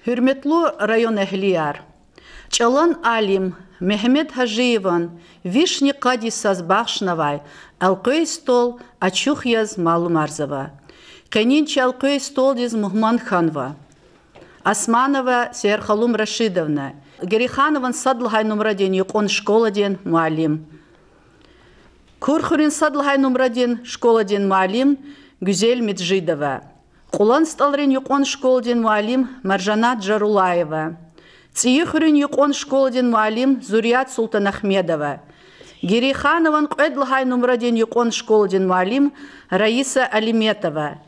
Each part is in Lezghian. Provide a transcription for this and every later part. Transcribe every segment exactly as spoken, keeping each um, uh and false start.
Гьуьрметлу районэгьлияр! ЧӀалан алим Мегьамед Гьажиеван вишни къад йисаз бахшнавай элкъвей стол ачух яз малумарзава. Къенин чи элкъвей столдиз мугьман хьанва Османова Сейерханум Рашидовна, Герейханован сад лагьай нумрадин юкьван школадин муаллим. Курхуьруьн сад лагьай нумрадин школадин муаллим Гуьзел Меджидова. Кьулан СтӀалрин юкьван школадин муаллим Маржанат Жарулаева. ЦӀийи хуьруьн юкьван школадин муаллим Зурият Султанагьмедова. Герейханован кьвед лагьай нумрадин юкьван школадин муаллим Раиса Алиметова.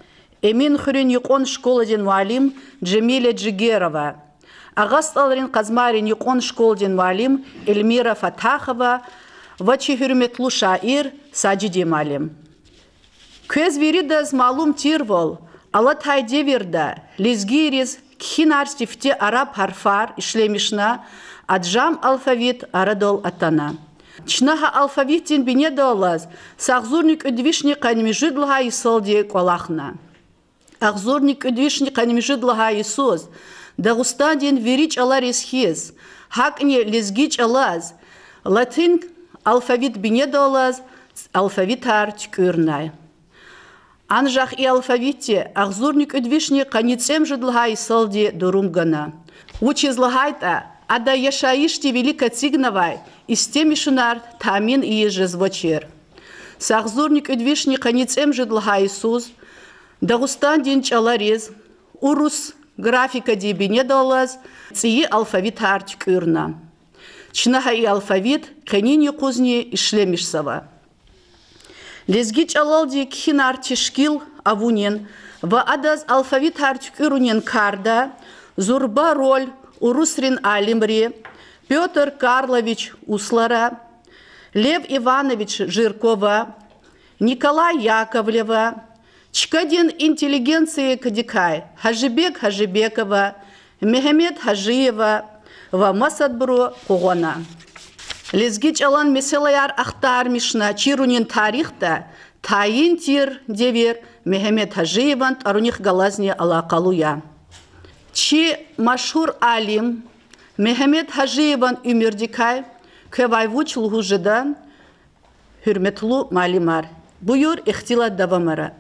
Эмин хуьруьн юкьван школадин муаллим Жемиле Жигерова. Агъа СтӀалрин Къазмайрин юкьван школадин муаллим Эльмира Фатахова ва чи гьуьрметлу шаир Сажиди муаллим. Квез виридаз малум тирвал, алатай девирда лезгийриз кхьинар сифте араб гьарфар ишлемишна, аджам алфавит арадал атана. Чна гьа алфавитдин бинедаллаз са агъзурни кӀуьд вишни къанни муьжуьд лагьай йисалди кӀвалахна. Агъзурни кӀуьд вишни къанни муьжуьд лагьай йисуз Дагъустандин вири чӀалариз хьиз, гьакӀни лезги чӀалаз латин алфавит бинедаллаз алфавитар туькӀуьрнай. Анжах и алфавитди агъзурни кӀуьд вишни къанни цӀемуьжуьд лагьай йисалди дурум гана. Вучиз лагьайтӀа ада яшайишдин вилик эцигнавай истемишунар таъмин ийиз жезвачир. Са агъзурни кӀуьд вишни къанни цӀемуьжуьд лагьай йисуз Дагъустандин чӀалариз урус графикадин бинедаллаз цӀийи алфавитар туькӀуьрна. Чна гьа и алфавит къенин юкъузни ишлемишзава. Лезги чӀалалди кхьинар тешкил авунин ва адаз алфавитар туькӀуьрунин карда зурба роль урусрин алимри Пётр Карлович Услара, Лев Иванович Жиркова, Николай Яковлева, чкадин интеллигенциядикай Гьажибег Гьажибекова, Мегьамед Гьажиева ва масадбуру къугъвана. Лезги чӀалан месэлаяр ахтармишна чирунин тарихда тайин тир девир Мегьамед Гьажиеван тӀварунихъ галазни алакъалу я. Чи машгьур алим Мегьамед Гьажиеван уьмуьрдикай квевай вуч лугьуз жеда, гьуьрметлу муаллимар? Буюр, ихтилат давамара.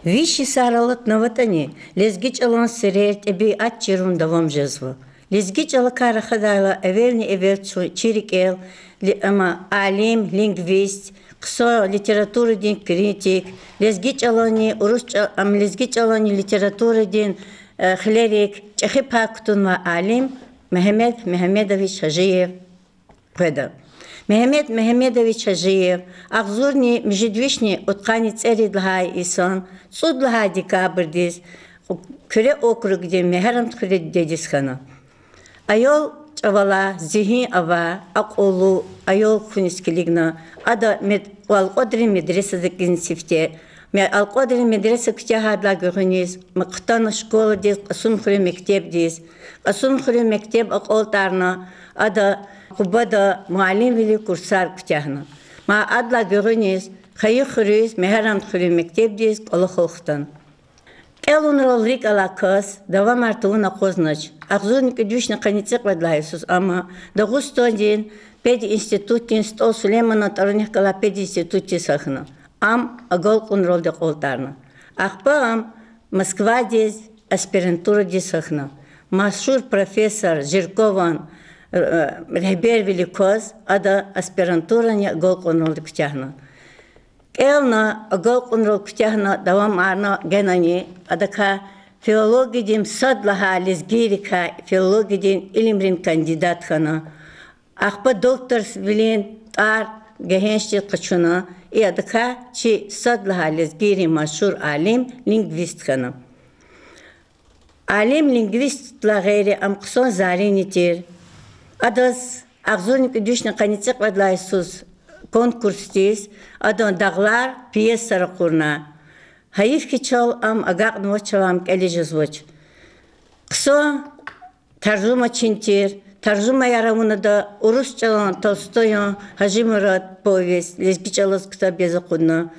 Виш йисар алатнаватӀани, лезги чӀалан сирер, тӀебиат чирун давам жезва. Лезги чӀалакай рахадайла, эвелни-эвел чу-, чи рикӀел ли-, ама алим, лингвист, хъсан литературадин критик, лезги чӀаланни урус чӀал-, ам лезги чӀаланни литературадин, э, хилерик чӀехи пай кутунвай алим Мегьамед Мегьамедович Гьажиев къведа. Мегьамед Мегьамедович Гьажиев агъзурни муьжуьд вишни кьудкъанни цӀерид лагьай йисан цӀуд лагьай декабрдиз Куьре округдин Мегьарамд хуьре дидедиз хьана. Аял чӀавалай зигьин авай, акьуллу аял хьуниз килигна, ада мед-, Алкьвадрин медресада кӀелна сифте. Ме-, Алкьвадрин медреса куьтягьайдалай гуьгъуьниз ма хтана школадиз, Кьасумхуьруьн мектебдиз. Кьасумхуьруьн мектеб акьалтӀарна, ада Къубада муаллимвилин курсар куьтягьна. Ма адалай гуьгъуьниз хайи хуьруьз, Мегьарамд хуьруьн мектебдиз кӀвалахал хтана. КӀелунрал рикӀ алай кас давамар тавуна акъвазнач. Агъзурни кӀуьд вишни къанни цӀикьвед лагьай йисуз ам Дагъустандин пединститутдин, СтӀал Сулейманан тӀварунихъ галай пединститутдиз гьахьна. Ам агалкьунралди акьалтӀарна. Ахпа ам Москвадиз аспирантурадиз гьахьна. Машгьур профессор Жиркован, э, регьбервилик кваз ада аспирантурани агалкьунралди куьтягьна. КӀелна, агалкьунрал куьтягьна, давамарна генани, адакай филологиядин, сад лагьай лезгийрикай филологиядин илимрин кандидат хьана. Ахпа докторвилин тӀвар гегьеншдиз къачуна, и адакай чи сад лагьай лезгийрин машгьур алим, лингвист хьана. Алим лингвистдилай гъейри ам хъсан зарини тир. Адаз агъзурни кӀуьд вишни къанни цӀикьвед лагьай йисуз конкурсдиз адан Дагълар пьеса ракъурна. Гьайиф хьи, чал ам агакьнавач, чавай ам кӀелиз жезвач. Хъсан таржумачини тир, таржумаяр авуна ада урус чӀалан Толстоян Гьажимурад повесть лезги чӀалаз ктаб яз акъудна.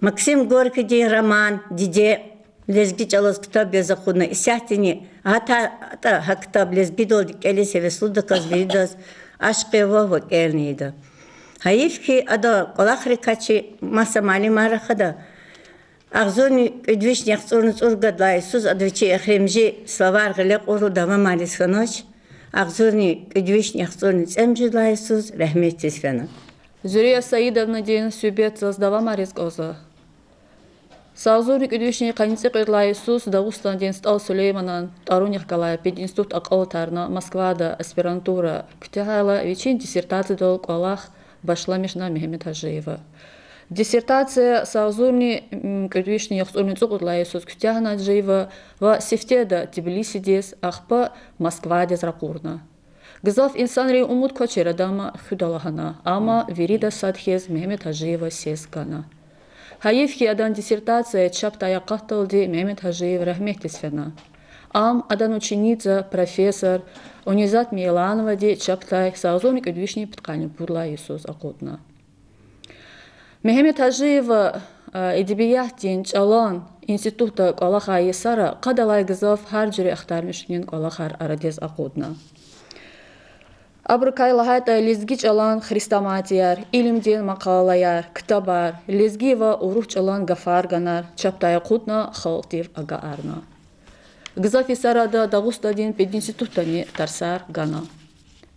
Максим Горькийдин роман Диде лезги чӀалаз ктаб яз акъудна. Исятдани Гьатта, гьатта гьа ктаб лезгидалди кӀелиз гьевеслудаказ виридаз ашкъи авай ва кӀелни ийида. Гьайиф хьи, ада кӀвалахрикай чи маса муаллимар рахада. Агъзурни кӀуьд вишни яхцӀурни цӀуругуд лагьай йисуз ада вичи эхиримжи словарь гъиле кьурла давамариз хьанач. Агъзурни кӀуьд вишни яхцӀурни цӀемуьжуьд лагьай йисуз рагьметдиз фена. Зурия Саидовнадин суьгьбет заз давамариз кӀанзава. Са агъзурни кӀуьд вишни къанни цӀекьуьд лагьай йисуз Дагъустандин СтӀал Сулейманан тӀварунихъ галай пединститут акьалтӀарна Москвада аспирантура куьтягьайла, вичин диссертациядал кӀвалах башламишна Мегьамед Гьажиева. Диссертация са агъзурни кӀуьд вишни яхцӀурни цӀукьуд лагьай йисуз куьтягьна Гьажиева ва сифтеда Тбилисидиз, ахпа Москвадиз ракъурна. Гзаф инсанри умуд квачир адама хуьда лагьана, амма вирида сад хьиз Мегьамед Гьажиева сес гана. Гьайиф хьи, адан диссертация чапдай акъатдалди Мегьамед Гьажиев рагьметдиз фена. Ам адан ученица, профессор Унизат Мейлановади чапдай са агъзурни кӀуьд вишни пудкъанни пуд лагьай йисуз акъудна. Мегьамед Гьажиева эдебиятдин, чӀалан институтда кӀвалахай йисара къадалай гзаф гьар жуьре ахтармишунин кӀвалахар арадиз акъудна. Абурукай лагьайтӀа, лезги чӀалан хрестоматияр, илимдин макъалаяр, ктабар, лезги ва урус чӀалан гафарганар чапдай акъудна, халкьдив агакьарна. Гзаф йисара ада Дагъустандин пединститутдани тарсар гана.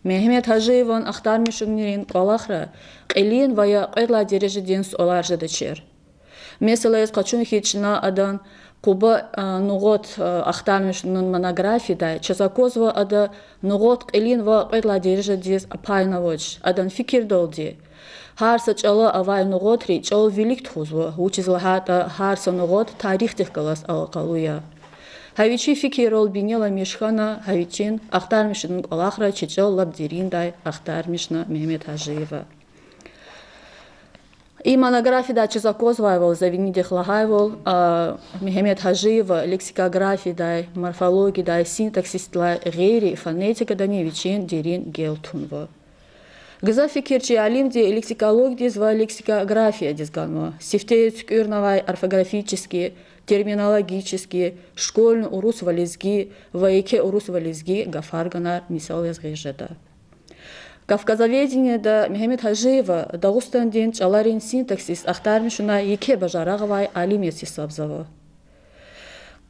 Мегьамед Гьажиеван ахтармишунрин кӀвалахра кьилин ва я кьвед лагьай дережадин суалар жедачир. Месела яз къачун хьиз чна адан Къуба нугъат ахтармишунин монографиядай чаз аквазва ада нугъат кьилин ва кьвед лагьай дережадиз пайнавач. Адан фикирдалди, гьар са чӀала авай нугъатри чӀал вилик тухузва, вучиз лагьайтӀа гьар са нугъат тарихдихъ галаз алакъалу я. Гьа вичин фикиррал биниламиш хьана, гьа вичин ахтармишунин кӀвалахра чи чӀал лап дериндай ахтармишна Мегьамед Гьажиева. И монографиядай чаз аквазвайвал, за винидихъ лагьайвал, Мегьамед Гьажиева лексикографиядай, морфологиядай, синтаксисдилай гъейри фонетикадани вичин дерин гел тунва. Гзаф фикир чи алимди лексикологиядиз ва лексикографиядиз ганва. Сифте туькӀуьрнавай орфографический, терминологический, школьный урус ва лезги ва еке урус ва лезги гафарганар мисал яз гъиз жеда. Кавказоведениеда Мегьамед Гьажиева Дагъустандин чӀаларин синтаксис ахтармишунай еке бажарагъ авай алим яз гьисабзава.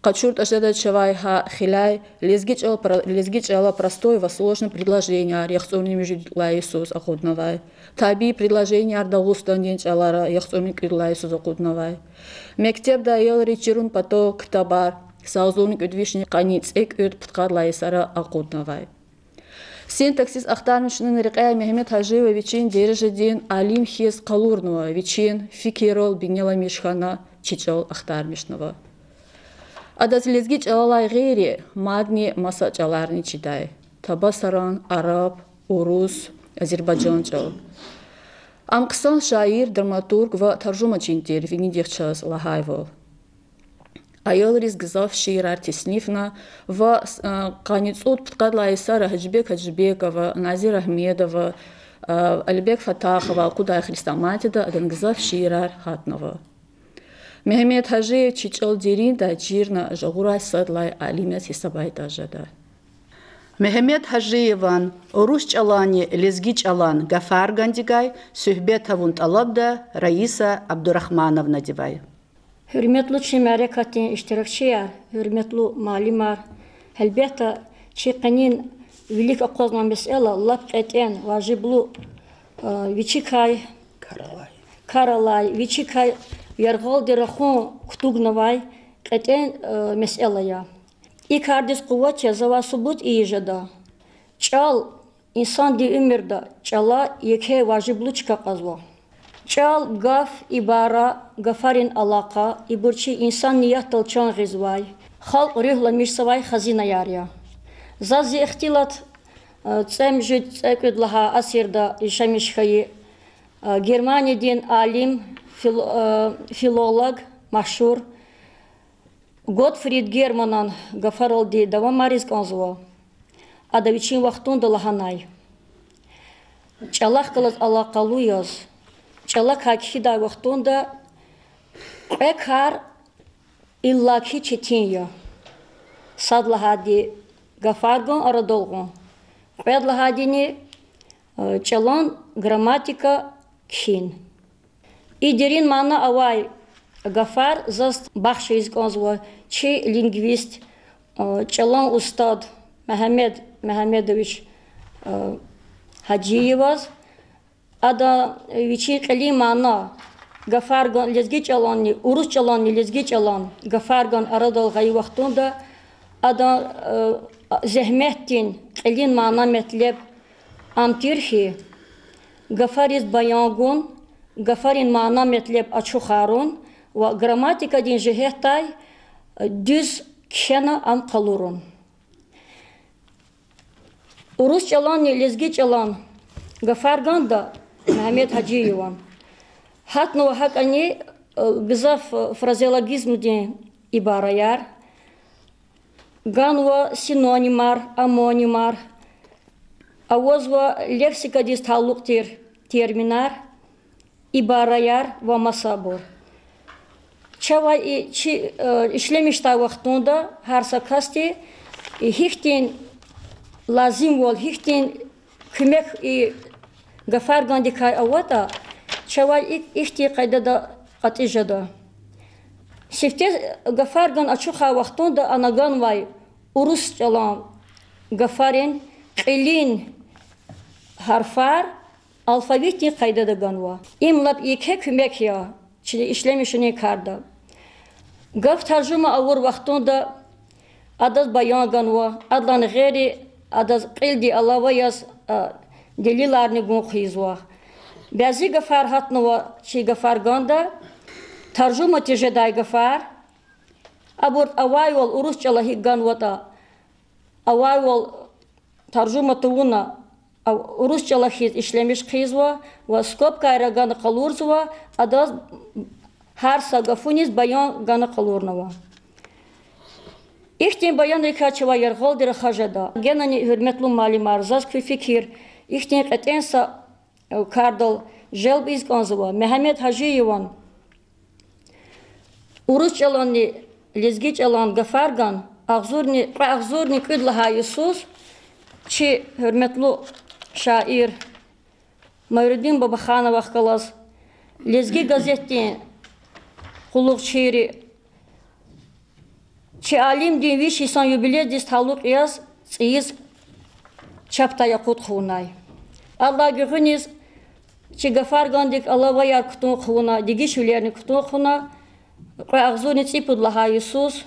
КъачуртӀа жеда чавай гьа хиляй лезги чӀал про-, лезги чӀала простой ва сложный предложенияр яхцӀурни муьжуьд лагьай йисуз акъуднавай, табии предложенияр Дагъустандин чӀалара яхцӀурни кӀуьд лагьай йисуз акъуднавай, мектебда аялриз чирун патал ктабар са агъзурни кӀуьд вишни къанни цӀекӀуьд-пудкъад лагьай йисара акъуднавай. Синтаксис ахтармишунин рекьяй Мегьамед Гьажиева вичин дережадин алим хьиз къалурнава, вичин фикиррал биниламиш хьана, чи чӀал ахтармишнава. Адаз лезги чӀалалай гъейри мадни маса чӀаларни чидай: табасаран, араб, урус, азербайжан чӀал. Ам хъсан шаир, драматург ва таржумачини тир, винидихъ чаз лагьайвал. Аялриз гзаф шиирар теснифна ва къанни цӀуд-пудкъад лагьай йисара Гьажибек Гьажибекова, Назир Агьмедова, Алибек Фатахова акъудай хрестоматияда адан гзаф шиирар гьатнава. Мегьамед Гьажиев чи чӀал дериндай чирна жагъурай сад лагьай алим яз гьисабайтӀа жеда. Мегьамед Гьажиеван урус чӀаланни лезги чӀалан гафаргандикай суьгьбет авун тӀалабда Раиса Абдурагьмановнадивай. Гьуьрметлу чи мярекатдин иштиракчияр, гьуьрметлу муаллимар! Гьелбетда, чи къенин вилик акъвазнавай месэла лап кьетӀен, важиблу, вичикай кар алай, вичикай яргъалди рахун кутугнавай кьетӀен месэла я. И кардиз къуват яз завай субут ийиз жеда: чӀал инсандин уьмуьрда, чӀала еке важиблу чка кьазва. ЧӀал, гаф, ибара, гафарин алакъа— ибур чи инсан ниятдал чан гъизвай, халкь руьгьламишзавай хазинаяр я. Заз зи ихтилат цӀемуьжуьд-цӀекӀуьд лагьай асирда яшамиш хьайи, Германиядин алим, фил-, филолог, машгьур Готфрид Германан гафаралди давамариз кӀанзава. Ада вичин вахтунда лагьанай: чӀалахъ галаз алакъалу яз, чӀалакай кхьидай вахтунда кьве кар иллаки четин я. Сад лагьайди гафар гун, арадал гъун. Кьвед лагьайдини, э, чӀалан грамматика кхьин. И дерин мана авай гафар заз бахш ийиз кӀанзава чи лингвист, э, чӀалан устад Мегьамед Мегьамедович, э, Гьажиеваз. Ада вичин кьилин мана гафар гун лезги чӀаланни урус чӀаланни лезги чӀалан гафар гун арадал гъайи вахтунда, ада, э, зегьметдин кьилин мана-метлеб ам тир хьи, гафариз баян гун, гафарин мана-метлеб ачухарун ва грамматикадин жигьетдай, э, дуьз кхьена ам къалурун. Урус чӀаланни лезги чӀалан гафар ганда Мегьамед Гьажиеван, гьатнава гьакӀани, э, гзаф, э, фразеологизмдин ибараяр, ганва синонимар, омонимар, авазва лексикадиз талукь тир терминар, ибараяр ва масабур. Чавай и чи, э, ишлемишдай вахтунда гьар са касди, э, гьихьтин лазимвал, гьихьтин куьмек и гафар гандикай аватӀа, чавай и-, ихьтин къайдада кьатӀи жеда. Сифте гафар гун ачухай вахтунда ана ганвай урус чӀалан гафарин кьилин гьарфар алфавитдин къайдада ганва. Им лап еке куьмек я чи ишлемишунин карда. Гаф таржума авур вахтунда адаз баян ганва, адалай гъейри адаз кьилди алава яз, а, делиларни гун хъийизва. Бязи гафар гьатнава чи гафар ганда, таржума тежедай гафар, абур авайвал урус чӀала гьикӀ ганватӀа, авайвал таржума тавуна, а, урус чӀала хьиз ишлемиш хъийизва ва скобкайра гана къалурзава, адаз гьар са гафуниз баян гана къалурнава. Ихьтин баянрикай чавай яргъалди рахаз жеда. Генани, гьуьрметлу муаллимар, заз куь фикир ихьтин кьетӀен са кардал желб ийиз кӀанзава. Мегьамед Гьажиеван урус чӀаланни лезги чӀалан гафар гун агъзурни, кьве агъзурни кӀуьд лагьай йисуз чи гьуьрметлу шаир Майрудин Бабахановахъ галаз Лезги газетдин къуллугъчийри чи алимдин виш йисан юбилейдиз талукь яз цӀийиз чапдай акъуд хъувунай. Адалай гуьгъуьниз чи гафар гандик алаваяр кутун хъувуна, дегишвилерни кутун хъувуна, кьве агъзурни цӀипуд лагьай йисуз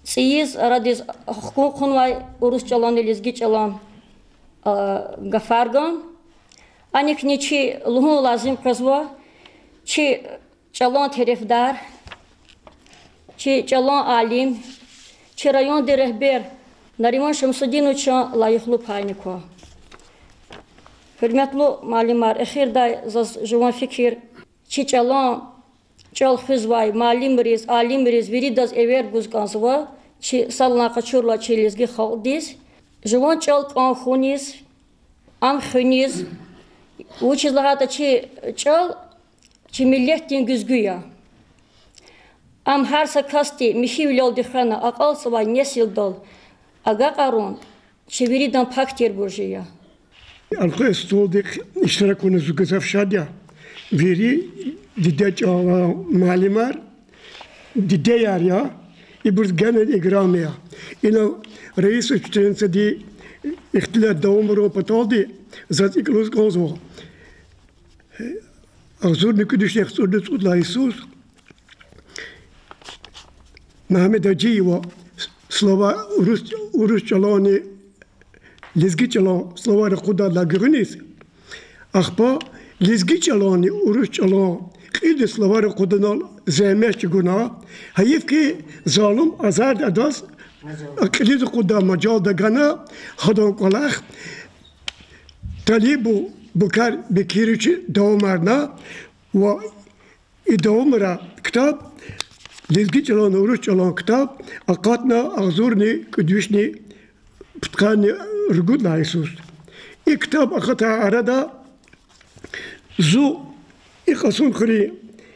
цӀийиз арадиз хкун хъувунвай урус чӀаланни лезги чӀалан, а, гафар гун. Аникни чи лугьун лазим къвезва, чи чӀалан терефдар, чи чӀалан алим, чи райондин регьбер Нариман Шамсудиновичан лайихлу пайни ква. Гьуьрметлу муаллимар, эхирдай заз жуван фикир, чи чӀалан, чӀал хуьзвай муаллимриз, алимриз виридаз эвер гуз кӀанзава, чи сад лагьай къачурла чи лезги халкьдиз, жуван чӀал кӀан хьуниз, ам хуьниз, вучиз лагьайтӀа чи чӀал чи миллетдин гуьзгуь я. Ам гьар са касди михьивилелди хвена акьалтзавай несилдал агакьарун чи виридан пак тир буржи я. Элкъвей столдихъ иштирак авуниз зун гзаф шад я. Вири диде чӀалан муаллимар, дидеяр я, ибуруз генани играм я. Инал раис учительницади ихтилат давамарун паталди заз икӀ лугьуз кӀанзава. Агъзурни кӀуьд вишни яхцӀурни цӀуд лагьай йисуз Мегьамед Гьажиева слова-, урус, урус чӀаланни лезги чӀалан словарь акъудайдалай гуьгъуьниз, ахпа лезги чӀаланни урус чӀалан кьилди словарь акъудунал зегьмет чӀугуна, гьайиф хьи, залум азарди адаз кьилиз акъуддай мажал тагана, гьадан кӀвалах Талибов Букар Бекировича давамарна ва и давамарай ктаб, лезги чӀаланни урус чӀалан ктаб акъатна агъзурни кӀуьд вишни пудкъанни ругуд лагьай йисуз. И ктаб акъатай арада зун и Кьасумхуьруьн,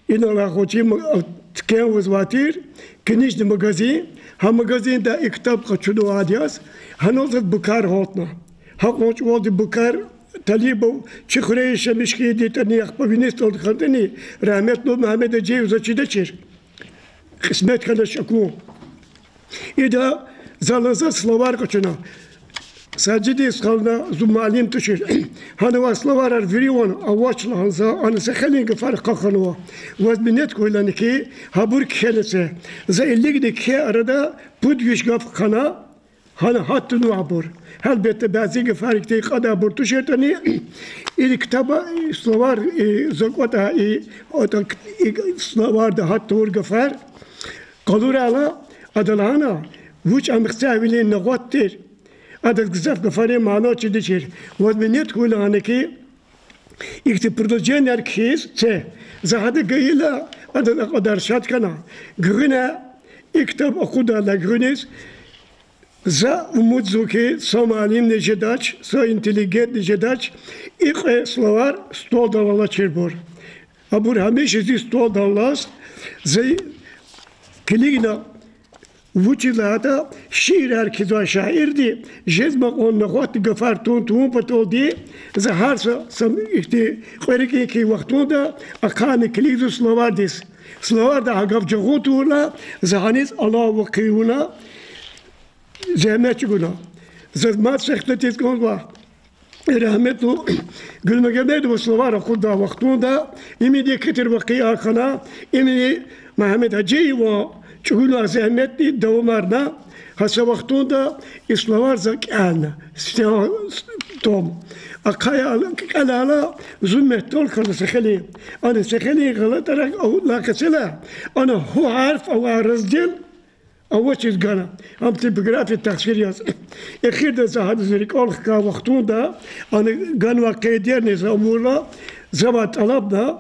инал гъвечӀи м-, туьквен авазвай тир, книжный магазин, Гьа магазинда и ктаб къачунвайди яз, гьанал заз букар гьалтна. Гьакьван чӀавалди букар талибав чи хуьре яшамиш хьайиди ятӀани, ахпа виниз талукь хьанатӀани, рагьметлу Мегьамед Гьажиев заз чидачир. Кьисмет хьанач акун. Ида залан заз словарь къачуна. Сажидин стхална зун муаллим тушир. Гьанавай словарар вири ван авач лагьана за, ана са хейлин гафар ахъа хьанва. Ваз минет хьуй лагьана хьи, гьабур кхьена це. За илигна кхьей арада пуд-виш гаф хъхьана, гьана гьатнавайбур. Гьелбетда, бязи гафар ихьтин кьадайбур туширтӀани, и ктаба, и словарь, и за кӀватӀай, и, атӀа, и словарда гьат тавур гафар къалурайла, ада лагьана, вуч ам хцайвилин нагъват тир. Адаз гзаф гафарин мана чидачир. Ваз минет хьуй лагьана хьи, ихьтин предложенияр кхьиз це. За гьада гайила, адаз а кьадар шад хьана. Гуьгъуьна и ктаб акъудайла гуьгъуьниз, за умудзава хьи, са муаллимни жедач, са интеллигентни жедач и кьве словарь столдал алачирбур. Абур гьамиша зи столдал алаз, за килигна, вучиз лагьайтӀа шиирар кхьизвай шаирди жезмай кьван нагъватдин гафар тун тавун паталди, за гьар са, са ихьтин кьве рикӀин хьайи вахтунда ахъайна килигзава словарьдиз. Словарьда гьа гаф жагъун тавурла, за гьаниз алай вакъи авуна, зегьмет чӀугуна. Заз мад са ихтилатиз кӀанзава. Рагьметлу Гуьлмегьамедова словарь акъуддай вахтунда, имни хьи тир вакъиа хьана, имни Мегьамед Гьажиеван чӀугуна зегьметдин давамарна, гьа са вахтунда и словарь за кӀелна, сифтегьан том. Ахъая кӀелайла, зун мягьтел хьана са хейлин. Ана са хейлин гъалатӀарай авуна къецела, ана гьу гьарф авай раздел авачиз гана. Ам типография тахсир яз. Эхирда за гьадаз рикӀел хкай вахтунда, ана ганвай къейдерни за авурла, завай тӀалабна,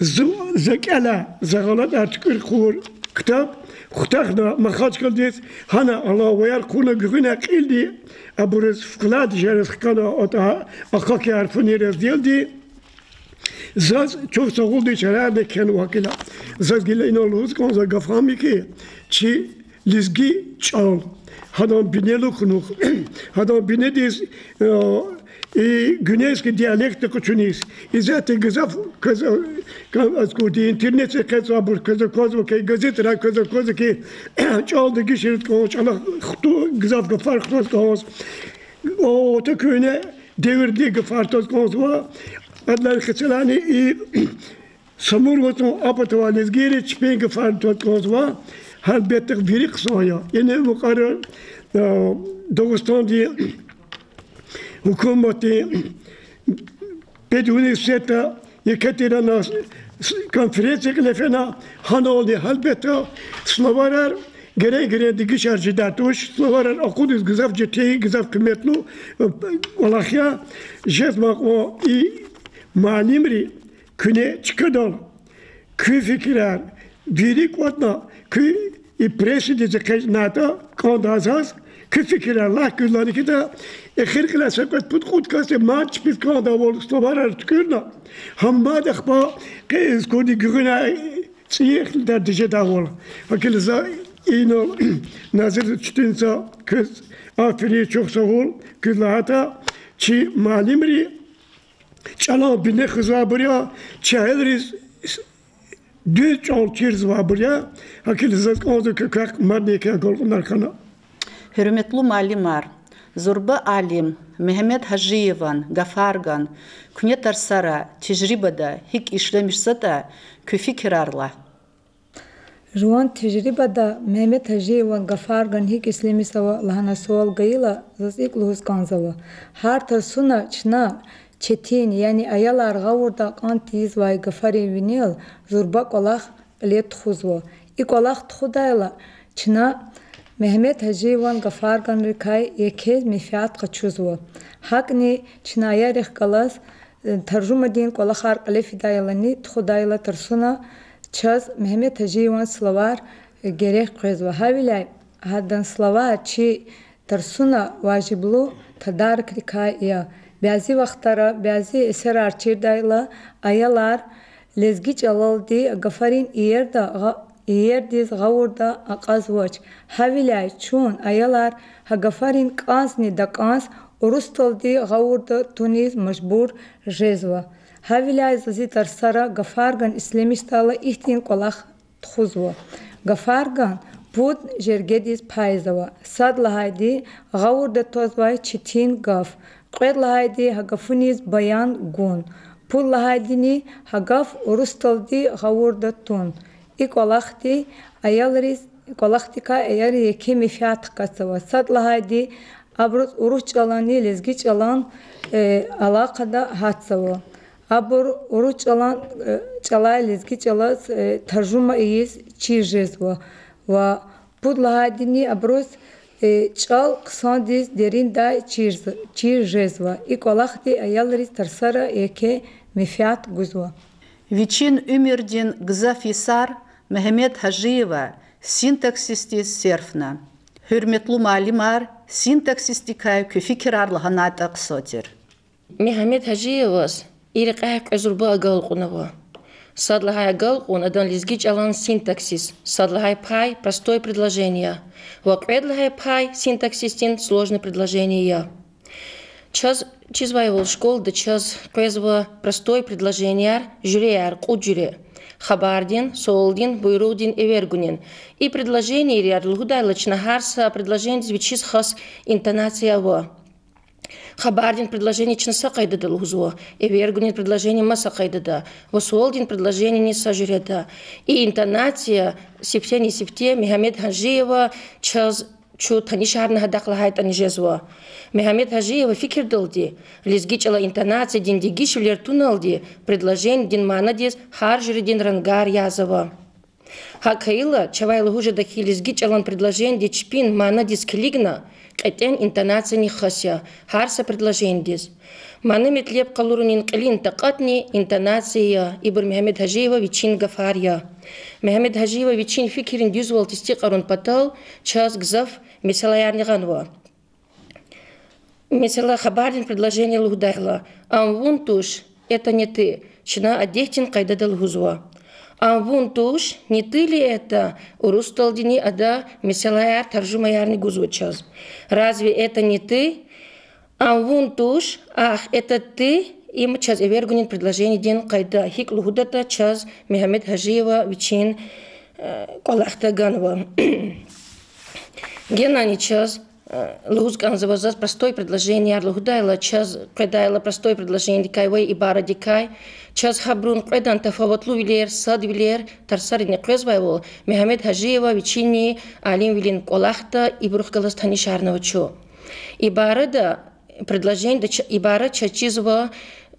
за, за кӀелай, за гъалатӀар туькӀуьр хъувур ктаб хутахна Махачкъаладиз, гьана алай ваяр хъувуна гуьгъуьна кьилди, абуруз вкладышариз хкана, атӀа ахкакай гьарфунин разделди, заз чухсагъулди чарарни кхьенва гила. Заз гила инал лугьуз кӀанзавай гаф ам я хьи, чи лезги чӀал, гьадан бине лукӀнух, гьадан бинедиз, э, и гуьнейский диалектни къачуниз, исятда гзаф квез, э, квез аквазва, интернетдиз къецавайбур квез аквазва хьи, газетрай квез аквазва хьи, чӀал дегишариз кӀанз, чӀалахъ хту-, гзаф гафар хтаз кӀанз. О, тахьуй куьне девирдин гафар тваз кӀанзава. Адалай къецелани и Самур вацӀун а патавай лезгийриз чпин гафар тваз кӀанзава. Гьелбетда, вири хъсан я. Ина мукьвара, а, Дагъустандин гьукуматди педуниверситетда еке тирана с-, конференция кьиле фена, гьанални, гьелбетда, словарар герен-герен дегишар жедай туш, словарар акъудиз гзаф жетин, гзаф къиметлу, э, кӀвалах я. Жезмай кьван и муаллимри куьне чкадал куь фикирар вири кӀватӀна, куь и прессадиз экъечӀнайтӀа, кӀандай заз, куь фикирар лагь куьз лагьана хьайитӀа, эхир кьилай са кьвед-пуд-кьуд касди мад чпиз кӀандайвал словарар туькӀуьрна, гьам мад ахпа къе-, эзкурди гуьгъуьнай цӀийи ихтилатар тежедайвал. ГьакӀ хьайила за инал Назир Чуьтуьнца квез аферин, чухсагъул квез лагьайтӀа, чи муаллимри чӀалан бине хуьзвайбур я, чи аялриз дуьз чӀал чирзавайбур я, гьакӀ хьайила заз кӀанзава квехъ мадни еке агалкьунар хьана. Гьуьрметлу муаллимар, зурба алим Мегьамед Гьажиеван гафарган куьне тарсара, тежрибада гьикӀ ишлемишзатӀа, куь фикирар лагь. Жуван тежрибада Мегьамед Гьажиеван гафарган гьикӀ ишлемишзава лагьана суал гайила, заз икӀ лугьуз кӀанзава: гьар тарсуна чна четин, яни аялар гъавурда кьан тийизвай гафарин винел зурба кӀвалах кьиле тухузва. И кӀвалах тухудайла, чна Мегьамед Гьажиеван гафарганрикай еке менфят къачузва. ГьакӀни чна аялрихъ галаз, э, таржумадин кӀвалахар кьиле фидайлани, тухудайла тарсуна, чаз Мегьамед Гьажиеван словарь, э, герек къвезва. Гьавиляй гьадан словарь чи тарсуна важиблу тадарикрикай я. Бязи вахтара, бязи эсерар чирдайла, аялар лезги чӀалалди гафарин иерда гъа-, иердиз гъавурда акьазвач. Гьавиляй чун, аялар, гьа гафарин кӀанзни такӀанз урусдалди гъавурда туниз мажбур жезва. Гьавиляй за зи тарсара гафарган ишлемишдайла ихьтин кӀвалах тухузва. Гафарган пуд жергедиз пайзава. Сад лагьайди гъавурда твазвай четин гаф. Кьвед лагьайди гьа гафуниз баян гун. Пуд лагьайдини гьа гаф урусдалди гъавурда тун. И кӀвалахди аялриз, кӀвалахдикай аялриз еке менфят хкатзава. Сад лагьайди абуруз урус чӀаланни лезги чӀалан, э, алакъада гьатзава. Абур урус чӀалан, э, чӀалай лезги чӀалаз, э, таржума ийиз чир жезва. Ва пуд лагьайдини абуруз, э, чӀал хъсандиз дериндай чир, чир жезва. И кӀвалахди аялриз тарсара еке менфят гузва. Вичин уьмуьрдин гзаф йисар Мегьамед Гьажиева синтаксисдиз серфна. Гьуьрметлу муаллимар, синтаксисдикай куь фикирар лагьанайтӀа кьиса тир. Мегьамед Гьажиеваз и рекьяй кьве зурба агалкьун ава. Сад лагьай агалкьун адан лезги чӀалан синтаксис, сад лагьай пай простой предложение ва кьвед лагьай пай синтаксисдин сложный предложение я. Чаз чизвайвал, школада чаз къвезва простой предложенияр, жуьреяр, кьуд жуьре: хабардин, суалдин, буйругъдин, эвер гунин. И предложенияр лугьудайла чна гьар са предложениедиз вичиз хас интонация ава. Хабардин предложение чна са къайдада лугьузва, эвер гунин предложение маса къайдада, ва суалдин предложениени са жуьреда. И интонация сифтени-сифте Мегьамед Гьажиева чаз чун танишарна гьадахъ лагьайтӀани жезва. Мегьамед Гьажиева фикирдалди, лезги чӀала интонациядин дегишвилер туналди предложениедин манадиз гьар жуьредин рангар язава. ГьакӀ хьайила, чавай лугьуз жеда хьи, лезги чӀалан предложениедин чпин манадиз килигна, кьетӀен интонацияни хас я гьар са предложениедиз. Мана-метлеб къалурунин кьилин такьатни интонация я, ибур Мегьамед Гьажиева вичин гафар я. Мегьамед Гьажиева вичин фикиррин дуьзвал тестикьарун патал чаз гзаф месэлаярни гъанва. Месела, хабардин предложение лугьудайла: ам вун туш, это не ты, чна адетдин къайдада лугьузва. Ам вун туш, не ты ли это, урусдалдини ада месэлаяр, таржумаярни гузва чаз. Разве это не ты? Ам вун туш, ах, это ты, им чаз эвер гунин предложениедин къайда. ГьикӀ лугьудатӀа чаз Мегьамед Гьажиева вичин, э, кӀвалахда ганва. Генани чаз, э, лугьуз кӀанзава, заз простой предложенияр лугьудайла, чаз къведайла простой предложениедикай ва ибарадикай, чаз гьабурун кьведан тафаватлувилер, садвилер тарсарини къвезвайвал, Мегьамед Гьажиева вичини алимвилин кӀвалахда ибурухъ галаз танишарнава чун. Ибарада, предложениеда ч-, ибара чаз чизва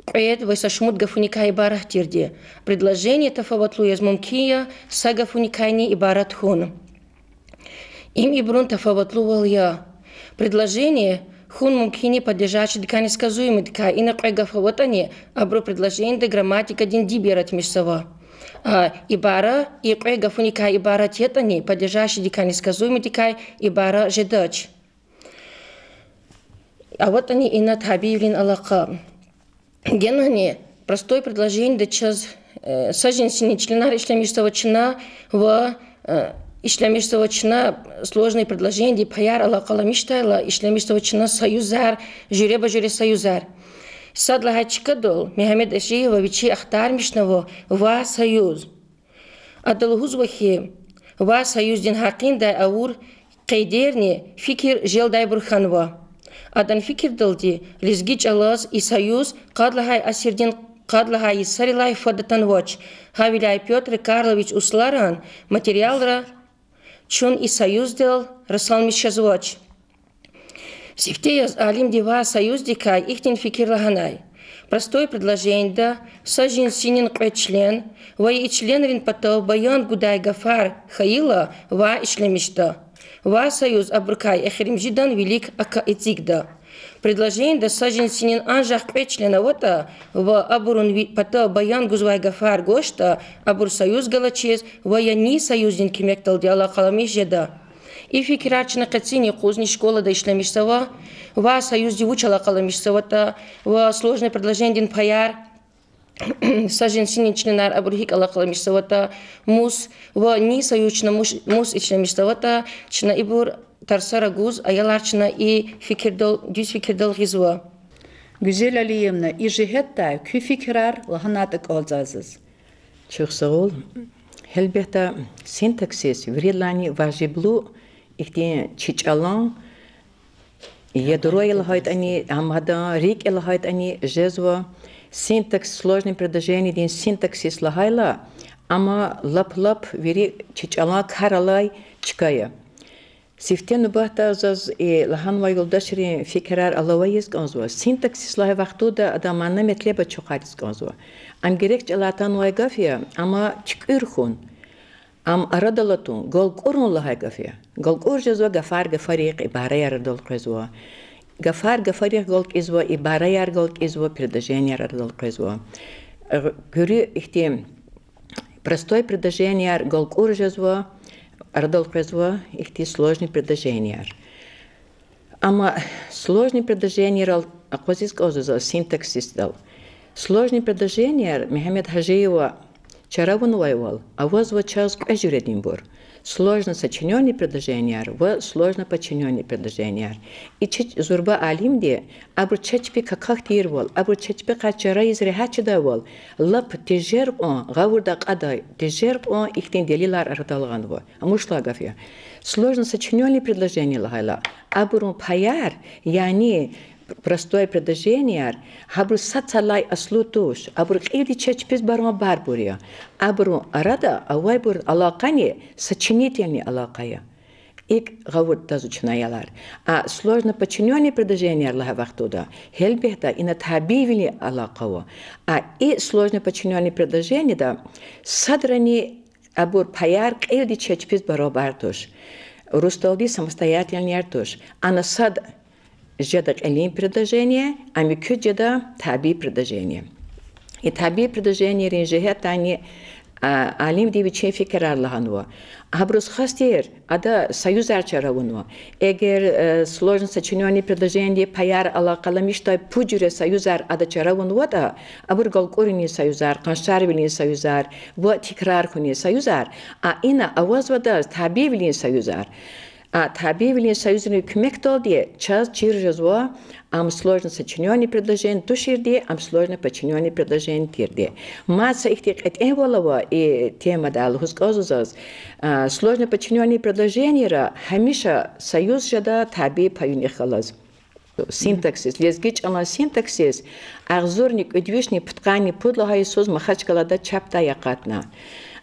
кьвед ва са шумуд гафуникай ибарат тирди. Предложение тафаватлу яз мумкин я са гафуникайни ибарат хьун. Им ибурун тафаватлувал я. Предложение хьун мумкин я подлежащедикайни сказуемодикай, ина кьве гаф аватӀани, абуру предложениеда грамматикадин диб яратмишзава. А ибара, и кьве гафуникай ибарат ятӀани, подлежащедикайни сказуемодикай ибара жедач. АватӀани ина табийвилин алакъа. Генани простой предложениеда чаз, э, са жинсини членар ишлемишзава чна ва, э, ишлемишзава чна сложный предложениедин паяр алакъаламишдайла, ишлемишзава чна союзар, жуьреба-жуьре союзар. Сад лагьай чкадал Мегьамед Гьажиева вичи ахтармишнава ва союз. Ада лугьузва хьи, ва союздин гьакъиндай авур къейдерни фикир желдайбур хьанва. Адан фикирдалди, лезги чӀалаз и союз къад лагьай асирдин къад лагьай йисарилай фад атанвач, гьавиляй Пётр Карлович Усларан материалра чун и союздал расалмиш жезвач. Сифте яз алимди ва союздикай ихьтин фикир лагьанай: простой предложениеда са жинсинин кьве член ва и членрин патав баян гудай гафар хьайила, ва ишлемишда. Ва союз абурукай эхиримжидан вилик ака-, эцигда. Предложениеда са жинсинин анжах кьве член аватӀа ва абурун ви-, патав баян гузвай гафар гвачтӀа, абур союз галачиз ва я ни союздин куьмекдалди алакъаламиш жеда. И фикирар чна къецин юкъузни школада ишлемишзава, ва союзди вуч алакъаламишзаватӀа, ва сложный предложениедин паяр са жинсинин членар абур гьикӀ алакъаламишзаватӀа, мус, ва ни союз чна мус, мус ичнамишзаватӀа, чна ибур тарсара гуз, аялар чна и фикирдал, дуьз фикирдал гъизва. Гуьзел Алиевна, и жигьетдай куь фикирар лагьанайтӀа кӀанзава заз. Чухсагъул. Гьелбетда, синтаксис виридалайни важиблу ихьтин чи чӀалан ядро я лагьайтӀани, ам адан рикӀ я лагьайтӀани жезва. Синтаксис, сложный предложениедин синтаксис лагьайла, ам лап-лап вири чи чӀалан кар алай чка я. Сифте нубатда заз и лагьанвай юлдашрин фикирар алава ийиз кӀанзава. Синтаксис лагьай вахтунда адан мана-метлеб ачухариз кӀанзава. Ам герек чӀалай атанвай гаф я, амма туькӀуьр хьун, ам арадал атун, галкӀурун лагьай гаф я. ГалкӀур жезва гафар гафарихъ, ибараяр арадал къвезва. Гафар гафарихъ галкӀизва, ибараяр галкӀизва, предложенияр арадал къвезва. Э, куьруь ихьтин простой предложенияр галкӀур жезва, арадал къвезва ихьтин сложный предложенияр. Амма сложный предложенийрал акъвазиз кӀанзава заз синтаксисдал. Сложный предложенияр Мегьамед Гьажиева чара авунвайвал, авазва чаз кьве жуьрединбур: сложно сочинённый предложенияр ва сложно подчинённый предложенияр. И чи зурба алимди абур чеб чпи какахь тийирвал, абур чеб чпихъай чара ийиз регьят жедайвал, лап тежер кьван, гъавурда акьадай тежер кьван ихьтин делилар арадал гъанва. Амушлай гаф я. Сложно сочинённый предложение лагьайла, абурун паяр, яни простой предложенияр, гьабур сад садлай аслу туш, абур кьилди чеб чпиз бармабарбур я. Абурун арада авайбур алакъани сочинительный алакъа я. ИкӀ гъавурда тазва чна, аялар. А сложно подчинённый предложенияр лагьай вахтунда, гьелбетда, ина табийвилин алакъа ава. А и сложно подчинённый предложениеда садрани абур паяр кьилди чеб чпиз барабар туш. Урусдалди самостоятельныйяр туш. Ана сад жеда кьилин предложение, ам муькуьд жеда табий предложение. И табий предложениейрин жигьетдайни, а, алимди вичин фикирар лагьанва. Абуруз хас тир ада союзар чара авунва. Эгер, э, сложно сочинённый предложениедин паяр алакъаламишдай пуд жуьре союзар ада чара авунватӀа, абур галкӀурунин союзар, къаншарвилин союзар ва тикрар хьунин союзар, а ина авазва адаз табийвилин союзар. А табийвилин союзрин куьмекдалди чаз чир жезва ам сложно сочинённый предложение туширди, ам сложно подчинённый предложение тирди. Мад са ихьтин кьетӀенвал ава и темада, лугьуз кӀанзава заз. А, сложно подчинённый предложениера гьамиша союз жеда табий паюнихъ галаз. Синтаксис, лезги чӀалан синтаксис агъзурни кӀуьд вишни пудкъанни пуд лагьай йисуз Махачкъалада чапдай акъатна.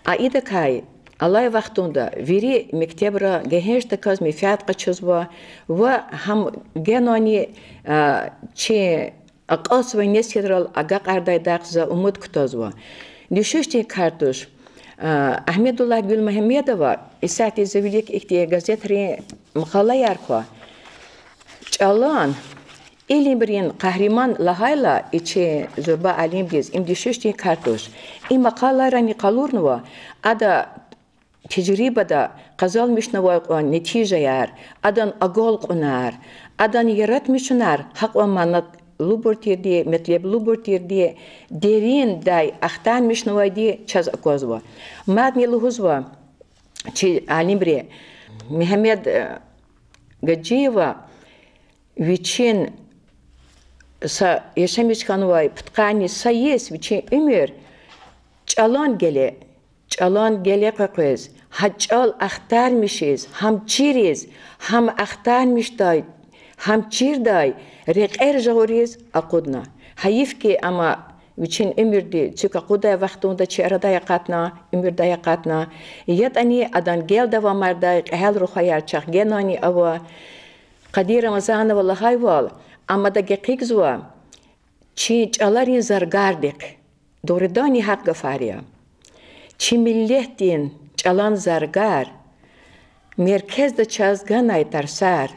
А идакай алай вахтунда вири мектебра гегьеншдаказ менфят къачузва ва гьам генани, а, чи акьалтзавай несилрал агакьардайдахъ за умуд кутазва. Дуьшуьшдин кар туш. А, Агьмедуллагь Гуьлмегьамедова, исятда за вилик ихьтин газетрин макъалаяр ква. ЧӀалан илимрин къагьриман лагьайла и чи зурба алимдиз, им дуьшуьшдин кар туш. И макъалайрани къалурнава ада тежрибада къазанмишнавай кьван нетижаяр, адан агалкьунар, адан яратмишунар гьакьван маналубур тирди, метлеблубур тирди, дериндай ахтармишнавайди чаз аквазва. Мадни лугьузва чи алимри, Мегьамед, э, Гьажиева вичин са яшамиш хьанвай пудкъанни са йис вичин уьмуьр чӀалан геле, чӀалан геле къекъвез, гьа чӀал ахтармишиз, гьам чириз, гьам ахтармишдай, гьам чирдай рекьер жагъуриз акъудна. Гьайиф хьи, амма вичин уьмуьрди цуьк акъуддай вахтунда чи арадай акъатна, уьмуьрдай акъатна. ЯтӀани адан гел давамардай кьегьал рухваяр чахъ генани ава. Къадир Рамазанова лагьайвал, ам ада гекъигзава чи чӀаларин заргардихъ, дугъриданни гьахъ гафар я. Чи миллетдин чӀалан заргар, меркезда чаз ганай тарсар,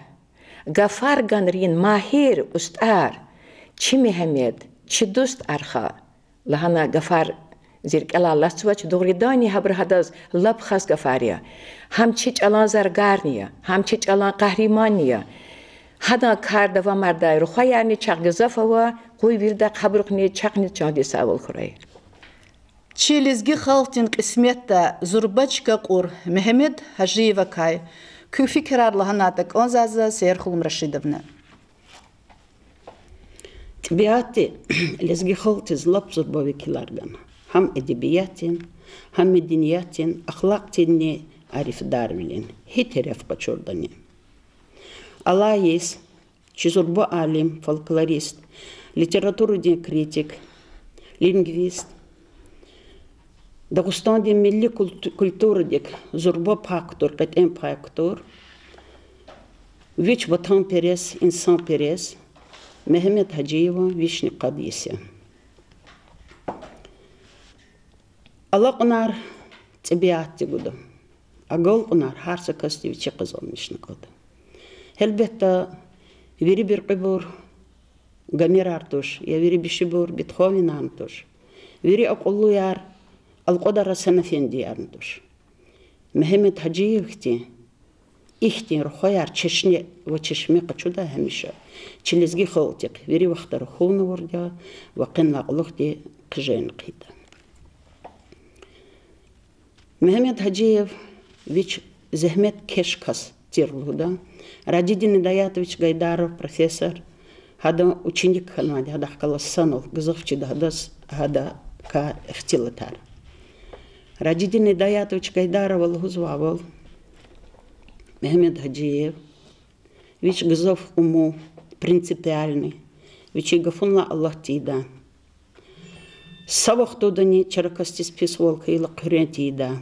гафарганрин магьир устӀар, чи Мегьамед, чи дуст арха лагьана гафар зи рикӀелай алатзавач, дугъриданни гьабур гьадаз лап хас гафар я. Гьам чи чӀалан заргарни я, гьам чи чӀалан къагьриманни я. Гьадан кар давамардай рухваярни чахъ гзаф ава, къуй виридахъ гьабурухъни чахъни чандин сагъвал хьурай. Чи лезги халкьдин кьисметда зурба чка кьур Мегьамед Гьажиевакай куь фикирар лагьанайтӀа кӀанзава за, Сейерханум Рашидовна. ТӀебиатди лезги халкьдиз лап зурба векилар гана. Гьам эдебиятдин, гьам медениятдин, ахлакьдинни арифдарвилин гьи тереф къачуртӀани. Алай йис чи зурба алим, фольклорист, литературадин критик, лингвист, Дагъустандин милли култ-, культурадик зурба пай кутур, кьетӀен пай кутур, вич ватанперес, инсанперес Мегьамед Гьажиеван вишни къад йис я. Алакьунар тӀебиатди гуда. Агалкьунар гьар са касди вичи къазанмишна кӀанда. Гьелбетда, вири буйругъбур Гомерар туш, я вири бишибур Бетховенарни туш. Вири акьуллуяр Алкьвадар Гьасан эфендиярни туш. Мегьамед Гьажиев хьтин, ихьтин рухваяр чешне ва чешме къачуда гьамиша чи лезги халкьдихъ вири вахтара хьун авурди я ва къенлай кьулухъди хъжен хъийида. Мегьамед Гьажиев вич зегьметкеш кас тир лугьуда. Ражидин Идаятович Гайдаров, профессор, гьадан ученик хьанвайди, гьадахъ галаз санал гзаф чида гьадаз, гьадакай ихтилатар. Ражидин Идаятович Гайдарова лугьузвайвал, Мегьамед Гьажиев вич гзаф уму, принципиальный, вичин гафунилай алат тийида. Са вахтундани чара касдиз писвал хьайила хъуьрен тийида.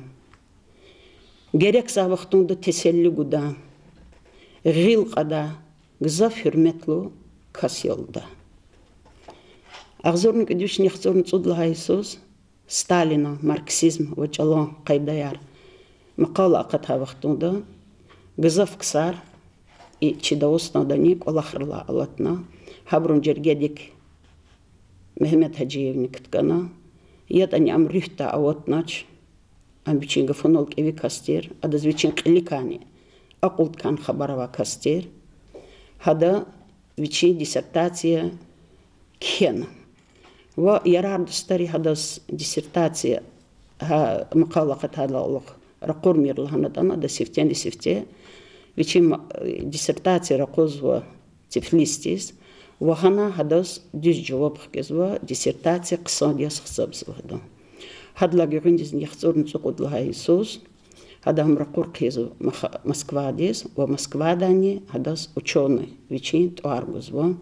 Герекзавай вахтунда теселли гуда, гъил кьада, гзаф гьуьрметлу кас я лугьуда. Агъзурни кӀуьд вишни яхцӀурни цӀуд лагьай йисуз Сталина Марксизм ва чӀалан къайдаяр макъала акъатай вахтунда гзаф ксар и чи Дагъустандани кӀвалахрилай алатна, гьабурун жергедик Мегьамед Гьажиевни кткана, ятӀани ам руьгьдай аватнач, ам вичин гафунал кӀеви кас тир, адаз вичин кьиликайни, акьулдикайни хабар авай кас тир. Гьада вичин диссертация кхьена. Ва ярар-дустари гьадаз диссертация, гьа макъала акъатайдалай кьулухъ ракъурмир лагьана атӀана, ада сифтени-сифте вичин ма-, диссертация ракъузва Тифлисдиз, ва гьана гьадаз дуьз жаваб хкизва, диссертация хъсандиз гьисабзава гьадан. Гьадалай гуьгъуьнизни яхцӀурни цӀукьуд лагьай йисуз гьада ам ракъур хъийизва Мах-, Москвадиз, ва Москвадани гьадаз учёный вичин тӀвар гузва.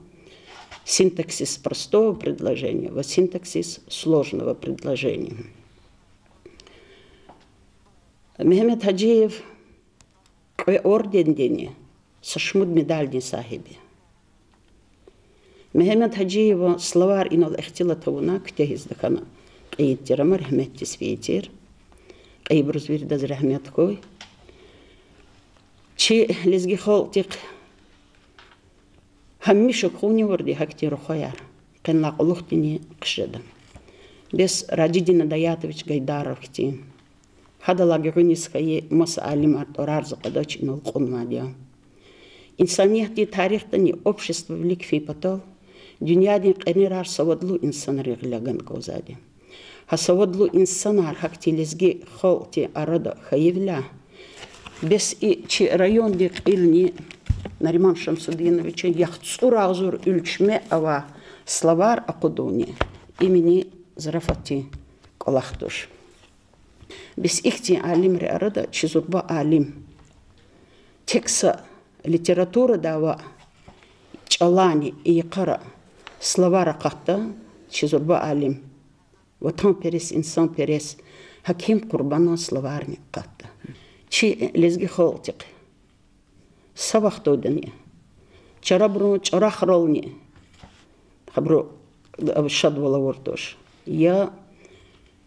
Синтаксис простого предложения ва синтаксис сложного предложения. Мегьамед Гьажиев кьве ордендинни са шумуд медалдин сагьиб я. Мегьамед Гьажиеван словарь инал ихтилат авуна куьтягьиз тахьана кьейид тир ама, рагьметдиз фейи тир. Кьейибуруз виридаз рагьмет хьуй. Чи лезги халкьдихъ гьамиша хьунивалди гьахьтин рухваяр къенлай кьулухдини хъжеда. Бес Ражидин Идаятович Гайдаров хьтин, гьадалай гуьгъуьниз хьайи маса алимар тӀварар за кьадач, инал кьунвайди я. Инсаниятдин тарихдани общество вилик фин патал дуьньядин кьенерар савадлу инсанрин гъиле гана кӀанзавайди. Гьа савадлу инсанар гьахьтин лезги халкьдин арада хьайивиляй, бес и чи райондин кьилни Нариман Шамсудиновичан яхцӀур агъзур уьлчме авай словарь акъудунни имни зарафатдин кӀвалах туш. Бес ихьтин алимрин арада чи зурба алим, тек са литературада ва чӀалани йикъара словарь акъатда, чи зурба алим, ватанперес, инсанперес Гьаким Къурбанан словарни акъатда. Чи лезги халкьдихъ са вахтундани чарабурун чӀарахрални, гьабуру шадвал авур туш, я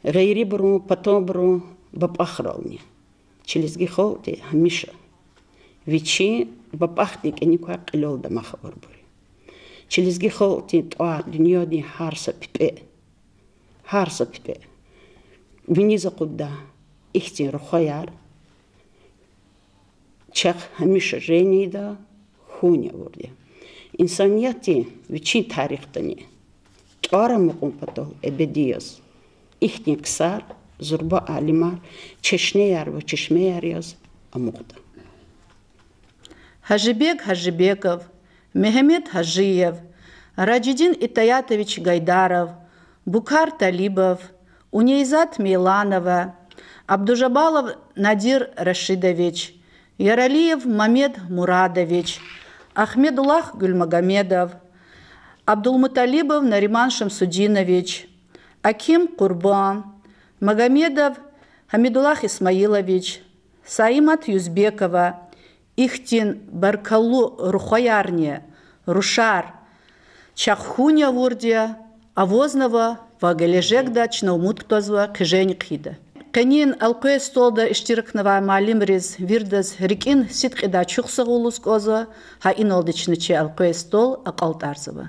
гъейрибурун, патанбурун бапӀахрални, чи лезги халкьди гьамиша вичин бапӀахдин кӀаник квай кьилел дамах авурбур я. Чи лезги халкьдин тӀвар дуьньядин гьар са пипӀе, гьар са пипӀе виниз акъуддай ихьтин рухваяр чахъ гьамиша женгда, хьунни авурди я. Инсаниятди вичин тарихдани тӀвар амукьун патал эбеди яз Ихьтин ксар, зурба алимар, чешнеяр ва чешмеяр яз амукьда. Гьажибег Гьажибеков, Мегьамед Гьажиев, Ражидин Итаятович Гайдаров, Букар Талибов, Унейзат Мейланова, Абдужабалов Надир Рашидович, Яралиев Мамед Мурадович, Ахмедуллагь Гуьлмагомедов, Абдулмуталибов Нариман Шамсудинович, Аким Къурбан, Магомедов Гьамидуллагь Исмаилович, Саимат Юзбекова, ихьтин баркаллу рухваярни рушар чахъ хьун авурди я, авазнава ва гележегда чна умуд кутазва хъижени хъийида. Къенин элкъвей столда иштиракнавай муаллимриз виридаз рикӀин сидкьидай чухсагъул лугьуз кӀанзава, гьа иналди чна чи элкъвей стол акьалтӀарзава.